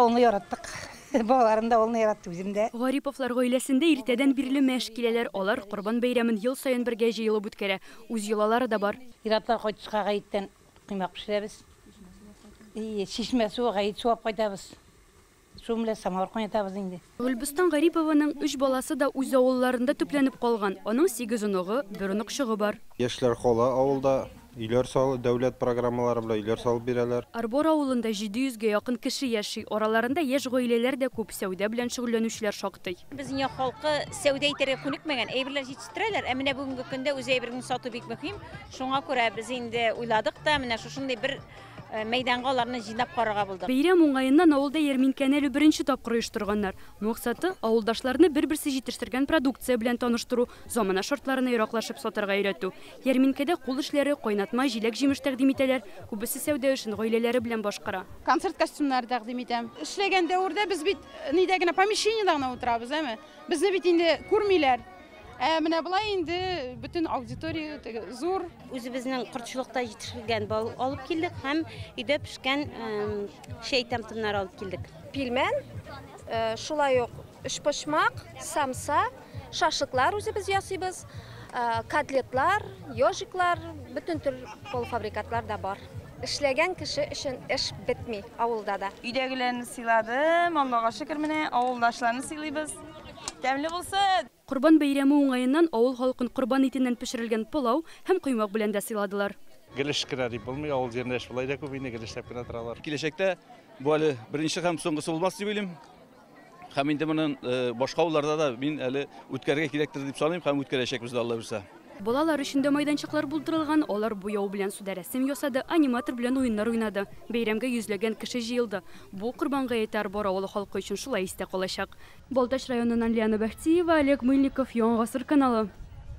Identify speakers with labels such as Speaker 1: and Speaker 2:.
Speaker 1: Авылны яраттык. Балаларым да авылны яратты, үзем дә.
Speaker 2: Гариповлар гаиләсендә иртәдән бирле мәш киләләр. Алар Корбан бәйрәмен ел саен бергә җыелып үткәрә. Үз йолалары да бар.
Speaker 1: Ир-атлар кайтышка гаеттән коймак пешерәбез. И, чишмә суы, гает суы алып кайтабыз. Су белән самавыр кайнатабыз инде.
Speaker 2: Гөлбостан Гарипованың өч баласы да үз авылларында төпләнеп калган. Аның сигез оныгы, бер оныкчыгы бар.
Speaker 3: Яшьләр кала авылда, өйләр сал, дәүләт программалары белән өйләр салып бирәләр.
Speaker 2: Арбор авылында 700 гә якын кеше яши. Араларында яшь гаиләләр дә күп, сәүдә белән шөгыльләнүчеләр шактый.
Speaker 4: Безнең як халкы сәүдә итәргә күнекмәгән, әйберләр җитештерәләр, ә менә бүгенге көндә үз әйбереңне сату бик мөһим. Шуңа күрә без инде уйладык та, менә шушындый бер мәйданга аларны җыйнап карарга булдык.
Speaker 2: Бәйрәм уңаеннан авылда ярминкәне әле беренче тапкыр оештырганнар. Максаты, авылдашларны бер-берсе җитештергән продукция белән таныштыру, замана шартларына яраклашып сатарга өйрәтү. Ярминкәдә кул эшләре, кайнатма, җиләк-җимеш тәкъдим итәләр. Күбесе сәүдә эшен гаиләләре белән башкара.
Speaker 5: Концерт костюмнары тәкъдим итәм. Эшләгән дәвердә без бит нидә генә, помещениедә генә утырабыз, әме? Безне бит инде күрмиләр. Ә менә болай инде бөтен аудитория теге зур.
Speaker 6: Үзебезнең кортчылыкта җитештерелгән бал алып килдек һәм өйдә пешкән чәй тәм-томнары алып килдек.
Speaker 7: Пилмән, шулай ук өчпочмак, самса, шашлыклар үзебез ясыйбыз, котлетлар, ежиклар, бөтен төр полуфабрикатлар да бар. Эшләгән кеше өчен эш бетми авылда да.
Speaker 8: Өйдәгеләрне сыйладым, Аллага шөкер, менә авылдашларны сыйлыйбыз. Тәмле булсын!
Speaker 2: Корбан бәйрәме уңаеннан авыл халкын корбан итеннән пешерелгән пылау һәм коймак белән дә сыйладылар.
Speaker 9: Гел эш кенә дип булмый, авыл җирендә эш болай да күп инде, гел эшләп кенә торалар.
Speaker 10: Киләчәктә бу әле беренче һәм соңгысы булмас дип уйлыйм. Һәм инде моны башка авылларда да мин әле үткәрергә кирәктер дип саныйм һәм үткәрәчәкбез дә, Алла бирсә.
Speaker 2: Балалар өчен дә майданчыклар булдырылган, алар буяу белән суда рәсем ясады, аниматор белән уеннар уйнады. Бәйрәмгә йөзләгән кеше җыелды. Бу Корбан гаете Арбор авылы халкы өчен шулай истә калачак. Балтач районыннан Лиана Бәхтиева, Олег Мыльников, Яңа Гасыр каналы.